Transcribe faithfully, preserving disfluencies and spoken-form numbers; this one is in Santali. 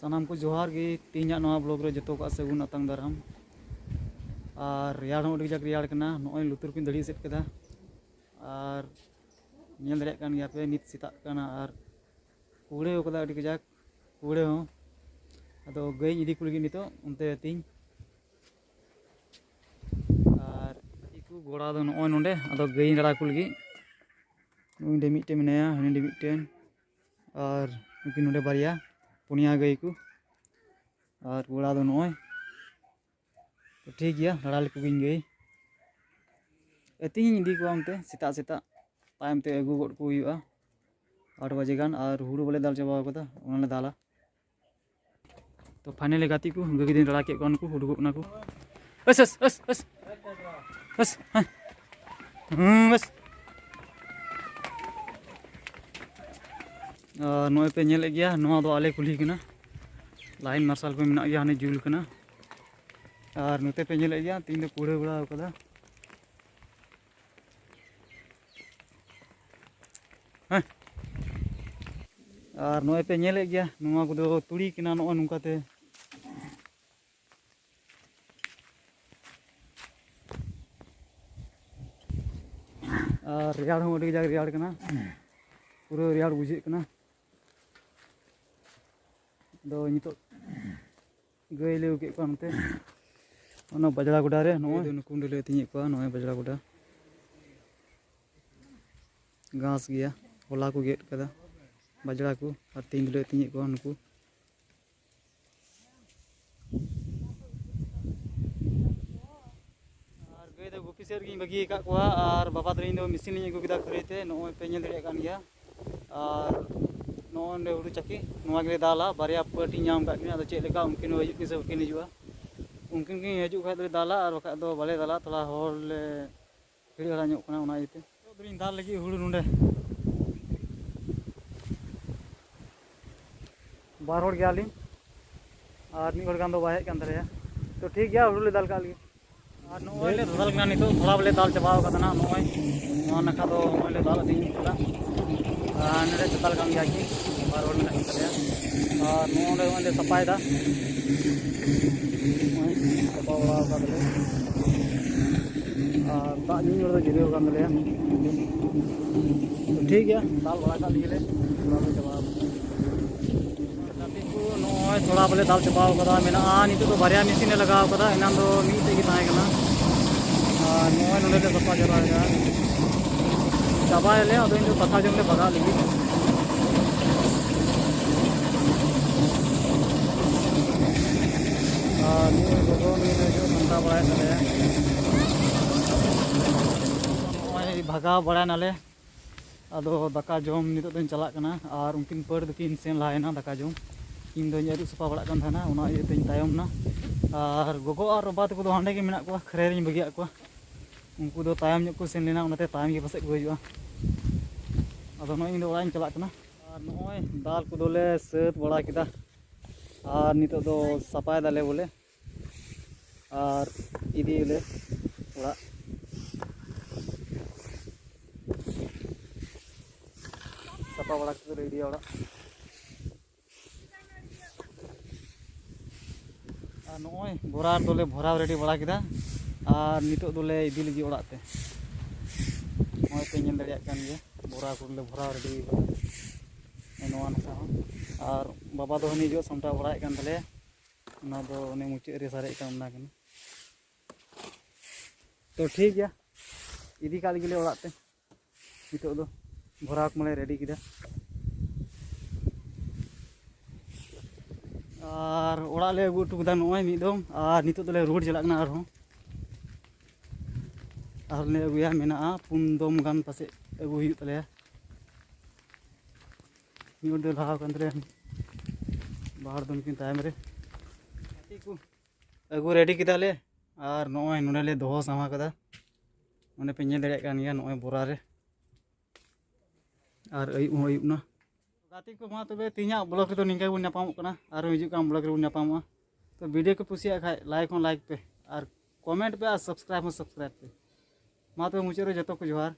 ᱥᱟᱱᱟᱢ ᱠᱚ ᱡᱚᱦᱟᱨ ᱜᱮ᱾ ᱛᱮᱦᱮᱧᱟᱜ ᱱᱚᱣᱟ ᱵᱞᱚᱜ ᱨᱮ ᱡᱚᱛᱚ ᱠᱚᱣᱟᱜ ᱥᱟᱹᱜᱩᱱ ᱟᱛᱟᱝ ᱫᱟᱨᱟᱢ᱾ ᱟᱨ ᱨᱮᱭᱟᱲ ᱦᱚᱸ ᱟᱹᱰᱤ ᱠᱟᱡᱟᱠ ᱨᱮᱭᱟᱲ ᱠᱟᱱᱟ, ᱱᱚᱜᱼᱚᱭ ᱞᱩᱛᱩᱨ ᱠᱚᱧ ᱫᱟᱹᱲᱤ ᱮᱥᱮᱫ ᱠᱮᱫᱟ᱾ ᱟᱨ ᱧᱮᱞ ᱫᱟᱲᱮᱭᱟᱜ ᱠᱟᱱ ᱜᱮᱭᱟ ᱯᱮ, ᱱᱤᱛ ᱥᱮᱛᱟᱜ ᱠᱟᱱᱟ ᱟᱨ ᱠᱩᱦᱲᱟᱹᱣ ᱠᱟᱫᱟ ᱟᱹᱰᱤ ᱠᱟᱡᱟᱠ ᱠᱩᱦᱲᱟᱹ ᱦᱚᱸ᱾ ᱟᱫᱚ ᱜᱟᱹᱭᱤᱧ ᱤᱫᱤ ᱠᱚ ᱞᱟᱹᱜᱤᱫ ᱱᱤᱛᱚᱜ ᱚᱱᱛᱮ ᱟᱹᱛᱤᱧ᱾ ᱟᱨ ᱜᱟᱹᱭ ᱠᱚ ᱜᱚᱲᱟ ᱫᱚ ᱱᱚᱜᱼᱚᱭ ᱱᱚᱰᱮ, ᱟᱫᱚ ᱜᱟᱹᱭᱤᱧ ᱨᱟᱲᱟ ᱠᱚ ᱞᱟᱹᱜᱤᱫ᱾ ᱱᱩᱭ ᱚᱸᱰᱮ ᱢᱤᱫᱴᱮᱱ ᱢᱮᱱᱟᱭᱟ, ᱦᱟᱹᱱᱤ ᱚᱸᱰᱮ ᱢᱤᱫᱴᱮᱱ, ᱟᱨ ᱱᱩᱠᱤᱱ ᱱᱚᱰᱮ ᱵᱟᱨᱭᱟ, ᱯᱩᱱᱭᱟ ᱜᱟᱹᱭ ᱠᱚ᱾ ᱟᱨ ᱜᱚᱲᱟ ᱫᱚ ᱱᱚᱜᱼᱚᱭ᱾ ᱛᱚ ᱴᱷᱤᱠ ᱜᱮᱭᱟ, ᱨᱟᱲᱟ ᱞᱮᱠᱚ ᱜᱤᱧ ᱜᱟᱹᱭ᱾ ᱟᱹᱛᱤᱧ ᱤᱧ ᱤᱫᱤ ᱠᱚᱣᱟ ᱚᱱᱛᱮ ᱥᱮᱛᱟᱜ ᱥᱮᱛᱟᱜ, ᱛᱟᱭᱚᱢ ᱛᱮ ᱟᱹᱜᱩ ᱜᱚᱫ ᱠᱚ ᱦᱩᱭᱩᱜᱼᱟ ᱟᱴ ᱵᱟᱡᱮ ᱜᱟᱱ᱾ ᱟᱨ ᱦᱩᱲᱩ ᱵᱟᱞᱮ ᱫᱟᱞ ᱪᱟᱵᱟ ᱟᱠᱟᱫᱟ, ᱚᱱᱟᱞᱮ ᱫᱟᱞᱟ᱾ ᱛᱚ ᱯᱷᱟᱭᱱᱟᱞᱤ ᱜᱟᱛᱮ ᱠᱚ ᱜᱟᱹᱭ ᱫᱚᱧ ᱨᱟᱲᱟ ᱠᱮᱫ ᱠᱚᱣᱟ, ᱱᱩᱠᱩ ᱩᱰᱩᱠᱚᱜ ᱠᱟᱱᱟ ᱠᱚ᱾ ᱟᱹᱥ, ᱟᱹᱥ, ᱟᱹᱥ, ᱟᱹᱥ᱾ ᱟᱹᱥ, ᱦᱮᱸ᱾ ᱦᱩᱸ, ᱵᱟᱥ᱾ ᱟᱨ ᱱᱚᱜᱼᱚᱭ ᱯᱮ ᱧᱮᱞᱮᱫ ᱜᱮᱭᱟ, ᱱᱚᱣᱟ ᱫᱚ ᱟᱞᱮ ᱠᱩᱞᱦᱤ ᱠᱟᱱᱟ᱾ ᱞᱟᱭᱤᱱ ᱢᱟᱨᱥᱟᱞ ᱠᱚ ᱢᱮᱱᱟᱜ ᱜᱮᱭᱟ, ᱦᱟᱱᱮ ᱡᱩᱞ ᱠᱟᱱᱟ᱾ ᱟᱨ ᱱᱚᱛᱮ ᱯᱮ ᱧᱮᱞᱮᱫ ᱜᱮᱭᱟ, ᱛᱮᱦᱮᱧ ᱫᱚ ᱠᱩᱲᱟᱹ ᱵᱟᱲᱟ ᱟᱠᱟᱫᱟ᱾ ᱦᱮᱸ᱾ ᱟᱨ ᱱᱚᱜᱼᱚᱭ ᱯᱮ ᱧᱮᱞᱮᱫ ᱜᱮᱭᱟ, ᱱᱚᱣᱟ ᱠᱚᱫᱚ ᱛᱩᱲᱤ ᱠᱟᱱᱟ, ᱱᱚᱜᱼᱚᱭ ᱱᱚᱝᱠᱟᱛᱮ᱾ ᱟᱨ ᱨᱮᱭᱟᱲ ᱦᱚᱸ ᱟᱹᱰᱤ ᱠᱟᱡᱟᱠ ᱨᱮᱭᱟᱲ ᱠᱟᱱᱟ, ᱯᱩᱨᱟᱹ ᱨᱮᱭᱟᱲ ᱵᱩᱡᱷᱟᱹᱜ ᱠᱟᱱᱟ᱾ ᱟᱫᱚ ᱱᱤᱛᱚᱜ ᱜᱟᱹᱭ ᱞᱮ ᱟᱹᱜᱩ ᱠᱮᱫ ᱠᱚᱣᱟ ᱱᱚᱛᱮ, ᱚᱱᱟ ᱵᱟᱡᱽᱲᱟ ᱜᱚᱰᱟ ᱨᱮ᱾ ᱱᱚᱜᱼᱚᱭ ᱱᱩᱠᱩ ᱱᱚᱸᱰᱮ ᱞᱮ ᱟᱹᱛᱤᱧᱮᱫ ᱠᱚᱣᱟ, ᱱᱚᱜᱼᱚᱭ ᱵᱟᱡᱽᱲᱟ ᱜᱚᱰᱟ᱾ ᱜᱷᱟᱥ ᱜᱮᱭᱟ, ᱦᱚᱞᱟ ᱠᱚ ᱜᱮᱫ ᱠᱟᱫᱟ ᱵᱟᱡᱽᱲᱟ ᱠᱚ, ᱟᱨ ᱛᱮᱦᱮᱧ ᱫᱚᱞᱮ ᱟᱹᱛᱤᱧᱮᱫ ᱠᱚᱣᱟ ᱱᱩᱠᱩ᱾ ᱟᱨ ᱜᱟᱹᱭ ᱫᱚ ᱜᱩᱯᱤ ᱥᱮᱫ ᱨᱮᱜᱮᱧ ᱵᱟᱹᱜᱤ ᱟᱠᱟᱫ ᱠᱚᱣᱟ, ᱟᱨ ᱵᱟᱵᱟ ᱛᱟᱹᱞᱤᱧ ᱫᱚ ᱢᱮᱥᱤᱱ ᱞᱤᱧ ᱟᱹᱜᱩ ᱠᱮᱫᱟ ᱠᱷᱟᱹᱨᱟᱹᱭ ᱛᱮ, ᱱᱚᱜᱼᱚᱭ ᱯᱮ ᱧᱮᱞ ᱫᱟᱲᱮᱭᱟᱜ ᱠᱟᱱ ᱜᱮᱭᱟ᱾ ᱟᱨ ᱱᱚᱜᱼᱚᱭ ᱱᱚᱸᱰᱮ ᱦᱩᱲᱩ ᱪᱟᱹᱠᱤ, ᱱᱚᱣᱟ ᱜᱮᱞᱮ ᱫᱟᱞᱟ, ᱵᱟᱨᱭᱟ ᱯᱟᱹᱴᱤᱧ ᱧᱟᱢ ᱟᱠᱟᱫ ᱠᱤᱱᱟ, ᱟᱫᱚ ᱪᱮᱫ ᱞᱮᱠᱟ ᱩᱱᱠᱤᱱ ᱦᱚᱸ ᱦᱤᱡᱩᱜ ᱠᱤᱱ ᱥᱮ ᱵᱟᱹᱠᱤᱱ ᱦᱤᱡᱩᱜᱼᱟ᱾ ᱩᱱᱠᱤᱱ ᱠᱤᱱ ᱦᱤᱡᱩᱜ ᱠᱷᱟᱡ ᱫᱚᱞᱮ ᱫᱟᱞᱟ, ᱟᱨ ᱵᱟᱠᱷᱟᱡ ᱫᱚ ᱵᱟᱞᱮ ᱫᱟᱞᱟ, ᱛᱷᱚᱲᱟ ᱦᱚᱲ ᱞᱮ ᱵᱷᱤᱲ ᱫᱷᱟᱨᱟ ᱧᱚᱜ ᱠᱟᱱᱟ, ᱚᱱᱟ ᱤᱭᱟᱹᱛᱮ᱾ ᱱᱤᱛᱚᱜ ᱫᱚᱞᱤᱧ ᱫᱟᱞ ᱞᱟᱹᱜᱤᱫ ᱦᱩᱲᱩ ᱱᱚᱸᱰᱮ᱾ ᱵᱟᱨ ᱦᱚᱲ ᱜᱮᱭᱟᱞᱤᱧ, ᱟᱨ ᱢᱤᱫ ᱦᱚᱲ ᱜᱟᱱ ᱫᱚ ᱵᱟᱭ ᱦᱮᱡ ᱠᱟᱱ ᱛᱟᱞᱮᱭᱟ᱾ ᱛᱚ ᱴᱷᱤᱠ ᱜᱮᱭᱟ, ᱦᱩᱲᱩ ᱞᱮ ᱫᱟᱞ ᱠᱟᱜ ᱞᱮᱜᱮ᱾ ᱟᱨ ᱱᱚᱜᱼᱚᱭ ᱞᱮ ᱫᱟᱞ ᱠᱟᱱᱟ ᱱᱤᱛᱚᱜ, ᱛᱷᱚᱲᱟ ᱵᱚᱞᱮ ᱫᱟᱞ ᱪᱟᱵᱟᱣ ᱠᱟᱫᱟ ᱱᱟᱜ᱾ ᱱᱚᱜᱼᱚᱭ ᱱᱚᱣᱟ ᱱᱟᱠᱷᱟ ᱫᱚ ᱱᱚᱜᱼᱚᱭ ᱞᱮ ᱫᱟᱞ ᱤᱫᱤ ᱠᱟᱫᱟ, ᱟᱨ ᱱᱚᱰᱮ ᱠᱚ ᱫᱟᱞ ᱠᱟᱱ ᱜᱮᱭᱟ ᱠᱤ᱾ ᱵᱟᱨ ᱦᱚᱲ ᱢᱮᱱᱟᱜ ᱠᱤᱱ ᱛᱟᱞᱮᱭᱟ᱾ ᱟᱨ ᱱᱚᱜᱼᱚᱭ ᱱᱚᱸᱰᱮ ᱱᱚᱜᱼᱚᱭ ᱞᱮ ᱥᱟᱯᱷᱟᱭᱮᱫᱟ᱾ ᱱᱚᱜᱼᱚᱭ ᱥᱟᱯᱷᱟ ᱵᱟᱲᱟ ᱟᱠᱟᱫᱟᱞᱮ᱾ ᱟᱨ ᱫᱟᱜ ᱧᱩ ᱦᱚᱲ ᱫᱚ ᱡᱤᱨᱟᱹᱣ ᱟᱠᱟᱱ ᱛᱟᱞᱮᱭᱟ᱾ ᱛᱚ ᱴᱷᱤᱠ ᱜᱮᱭᱟ, ᱫᱟᱞ ᱵᱟᱲᱟ ᱠᱟᱜ ᱞᱮᱜᱮ ᱞᱮ᱾ ᱛᱷᱚᱲᱟ ᱞᱮ ᱪᱟᱵᱟ ᱟᱠᱟᱱᱟ᱾ ᱜᱟᱛᱮ ᱠᱚ, ᱱᱚᱜᱼᱚᱭ ᱛᱷᱚᱲᱟ ᱵᱚᱞᱮ ᱫᱟᱞ ᱪᱟᱵᱟᱣ ᱠᱟᱫᱟ ᱢᱮᱱᱟᱜᱼᱟ᱾ ᱱᱤᱛᱚᱜ ᱫᱚ ᱵᱟᱨᱭᱟ ᱢᱮᱥᱤᱱ ᱞᱮ ᱞᱟᱜᱟᱣ ᱠᱟᱫᱟ, ᱮᱱᱟᱱ ᱫᱚ ᱢᱤᱫᱴᱮᱡ ᱜᱮ ᱛᱟᱦᱮᱸ ᱠᱟᱱᱟ᱾ ᱟᱨ ᱱᱚᱜᱼᱚᱭ ᱱᱚᱸᱰᱮ ᱞᱮ ᱥᱟᱯᱷᱟ ᱡᱟᱣᱨᱟᱭᱮᱫᱟ᱾ ᱪᱟᱵᱟᱭᱟᱞᱮ, ᱟᱫᱚ ᱤᱧ ᱫᱚ ᱫᱟᱠᱟ ᱡᱚᱢ ᱞᱮ ᱵᱷᱟᱜᱟᱜ ᱞᱟᱹᱜᱤᱫ᱾ ᱟᱨ ᱱᱩᱭ ᱜᱚᱜᱚ ᱱᱩᱭ ᱫᱚ ᱦᱤᱡᱩᱜ ᱥᱟᱢᱴᱟᱣ ᱵᱟᱲᱟᱭᱮᱫ ᱛᱟᱞᱮᱭᱟ᱾ ᱱᱚᱜᱼᱚᱭ ᱵᱷᱟᱜᱟᱣ ᱵᱟᱲᱟᱭ ᱱᱟᱞᱮ᱾ ᱟᱫᱚ ᱫᱟᱠᱟ ᱡᱚᱢ ᱱᱤᱛᱚᱜ ᱫᱚᱧ ᱪᱟᱞᱟᱜ ᱠᱟᱱᱟ, ᱟᱨ ᱩᱱᱠᱤᱱ ᱯᱟᱹᱨ ᱫᱚᱠᱤᱱ ᱥᱮᱱ ᱞᱟᱦᱟᱭᱮᱱᱟ ᱫᱟᱠᱟ ᱡᱚᱢ᱾ ᱤᱧ ᱫᱚᱧ ᱟᱹᱨᱩᱵ ᱥᱟᱯᱷᱟ ᱵᱟᱲᱟᱜ ᱠᱟᱱ ᱛᱟᱦᱮᱱᱟ, ᱚᱱᱟ ᱤᱭᱟᱹᱛᱮᱧ ᱛᱟᱭᱚᱢ ᱮᱱᱟ᱾ ᱟᱨ ᱜᱚᱜᱚ ᱟᱨ ᱵᱟᱵᱟ ᱛᱟᱠᱚ ᱫᱚ ᱦᱟᱸᱰᱮ ᱜᱮ ᱢᱮᱱᱟᱜ ᱠᱚᱣᱟ, ᱠᱷᱟᱹᱨᱟᱹᱭ ᱨᱤᱧ ᱵᱟᱹᱜᱤᱭᱟᱜ ᱠᱚᱣᱟ᱾ ᱩᱱᱠᱩ ᱫᱚ ᱛᱟᱭᱚᱢ ᱧᱚᱜ ᱠᱚ ᱥᱮᱱ ᱞᱮᱱᱟ, ᱚᱱᱟᱛᱮ ᱛᱟᱭᱚᱢ ᱜᱮ ᱯᱟᱥᱮᱡ ᱠᱚ ᱦᱤᱡᱩᱜᱼᱟ᱾ ᱟᱫᱚ ᱱᱚᱜᱼᱚᱭ ᱤᱧ ᱫᱚ ᱚᱲᱟᱜ ᱤᱧ ᱪᱟᱞᱟᱜ ᱠᱟᱱᱟ᱾ ᱟᱨ ᱱᱚᱜᱼᱚᱭ ᱫᱟᱞ ᱠᱚᱫᱚᱞᱮ ᱥᱟᱹᱛ ᱵᱟᱲᱟ ᱠᱮᱫᱟ, ᱟᱨ ᱱᱤᱛᱚᱜ ᱫᱚ ᱥᱟᱯᱷᱟᱭ ᱫᱟᱞᱮ ᱵᱚᱞᱮ, ᱟᱨ ᱤᱫᱤᱭᱟᱞᱮ ᱚᱲᱟᱜ᱾ ᱥᱟᱯᱷᱟ ᱵᱟᱲᱟ ᱠᱟᱛᱮ ᱞᱮ ᱤᱫᱤᱭᱟ ᱚᱲᱟᱜ᱾ ᱟᱨ ᱱᱚᱜᱼᱚᱭ ᱵᱚᱨᱟ ᱫᱚᱞᱮ ᱵᱷᱚᱨᱟᱣ ᱨᱮᱰᱤ ᱵᱟᱲᱟ ᱠᱮᱫᱟ, ᱟᱨ ᱱᱤᱛᱚᱜ ᱫᱚᱞᱮ ᱤᱫᱤ ᱞᱟᱹᱜᱤᱫ ᱚᱲᱟᱜ ᱛᱮ᱾ ᱱᱚᱜᱼᱚᱭ ᱯᱮ ᱧᱮᱞ ᱫᱟᱲᱮᱭᱟᱜ ᱠᱟᱱ ᱜᱮᱭᱟ, ᱵᱚᱨᱟ ᱠᱚᱞᱮ ᱵᱷᱚᱨᱟᱣ ᱨᱮᱰᱤ ᱠᱟᱫᱟ᱾ ᱱᱚᱣᱟ ᱱᱟᱠᱷᱟ ᱦᱚᱸ᱾ ᱟᱨ ᱵᱟᱵᱟ ᱫᱚ ᱦᱟᱹᱱᱤ ᱡᱚᱜ ᱥᱟᱢᱴᱟᱣ ᱵᱟᱲᱟᱭᱮᱫ ᱠᱟᱱ ᱛᱟᱞᱮᱭᱟ᱾ ᱚᱱᱟ ᱫᱚ ᱚᱱᱮ ᱢᱩᱪᱟᱹᱫ ᱨᱮ ᱥᱟᱨᱮᱡ ᱠᱟᱱ ᱚᱱᱟ ᱠᱟᱱᱟ᱾ ᱛᱚ ᱴᱷᱤᱠ ᱜᱮᱭᱟ, ᱤᱫᱤ ᱠᱟᱜ ᱞᱮᱜᱮ ᱞᱮ ᱚᱲᱟᱜ ᱛᱮ᱾ ᱱᱤᱛᱚᱜ ᱫᱚ ᱵᱷᱚᱨᱟᱣ ᱠᱚᱢᱟᱞᱮ ᱨᱮᱰᱤ ᱠᱮᱫᱟ᱾ ᱟᱨ ᱚᱲᱟᱜ ᱞᱮ ᱟᱹᱜᱩ ᱦᱚᱴᱚ ᱠᱮᱫᱟ ᱱᱚᱜᱼᱚᱭ ᱢᱤᱫ ᱫᱚᱢ, ᱟᱨ ᱱᱤᱛᱚᱜ ᱫᱚᱞᱮ ᱨᱩᱣᱟᱹᱲ ᱪᱟᱞᱟᱜ ᱠᱟᱱᱟ ᱟᱨᱦᱚᱸ᱾ ᱟᱨᱦᱚᱸ ᱞᱮ ᱟᱹᱜᱩᱭᱟ, ᱢᱮᱱᱟᱜᱼᱟ ᱯᱩᱱ ᱫᱚᱢ ᱜᱟᱱ ᱯᱟᱥᱮᱡ ᱟᱹᱜᱩ ᱦᱩᱭᱩᱜ ᱛᱟᱞᱮᱭᱟ᱾ ᱢᱤᱫ ᱦᱚᱲ ᱫᱚᱭ ᱞᱟᱦᱟ ᱟᱠᱟᱱ ᱛᱟᱞᱮᱭᱟ, ᱵᱟᱨ ᱦᱚᱲ ᱫᱚ ᱩᱱᱠᱤᱱ ᱛᱟᱭᱚᱢ ᱨᱮ᱾ ᱜᱟᱛᱮ ᱠᱚ, ᱟᱹᱜᱩ ᱨᱮᱰᱤ ᱠᱮᱫᱟᱞᱮ, ᱟᱨ ᱱᱚᱜᱼᱚᱭ ᱱᱚᱰᱮ ᱞᱮ ᱫᱚᱦᱚ ᱥᱟᱢᱟ ᱠᱟᱫᱟ᱾ ᱚᱸᱰᱮ ᱯᱮ ᱧᱮᱞ ᱫᱟᱲᱮᱭᱟᱜ ᱠᱟᱱ ᱜᱮᱭᱟ ᱱᱚᱜᱼᱚᱭ ᱵᱚᱨᱟ ᱨᱮ, ᱟᱨ ᱟᱹᱭᱩᱵ ᱦᱚᱸ ᱟᱹᱭᱩᱵ ᱱᱟ᱾ ᱜᱟᱛᱮ ᱠᱚ, ᱢᱟ ᱛᱚᱵᱮ ᱛᱮᱦᱮᱧᱟᱜ ᱵᱞᱚᱜ ᱨᱮᱫᱚ ᱱᱤᱝᱠᱟ ᱜᱮᱵᱚᱱ ᱧᱟᱯᱟᱢᱚᱜ ᱠᱟᱱᱟ, ᱟᱨᱦᱚᱸ ᱦᱤᱡᱩᱜ ᱠᱟᱱ ᱵᱞᱚᱜ ᱨᱮᱵᱚᱱ ᱧᱟᱯᱟᱢᱚᱜᱼᱟ᱾ ᱛᱚ ᱵᱷᱤᱰᱤᱭᱳ ᱠᱚ ᱠᱩᱥᱤᱭᱟᱜ ᱠᱷᱟᱡ ᱞᱟᱭᱤᱠ ᱦᱚᱸ ᱞᱟᱭᱤᱠ ᱯᱮ, ᱟᱨ ᱠᱚᱢᱮᱱᱴ ᱯᱮ, ᱟᱨ ᱥᱟᱵᱥᱠᱨᱟᱭᱤᱵ ᱦᱚᱸ ᱥᱟᱵᱥᱠᱨᱟᱭᱤᱵ ᱯᱮ᱾ ᱢᱟ ᱛᱚᱵᱮ ᱢᱩᱪᱟᱹᱫ ᱨᱮ ᱡᱚᱛᱚ ᱠᱚ ᱡᱚᱦᱟᱨ᱾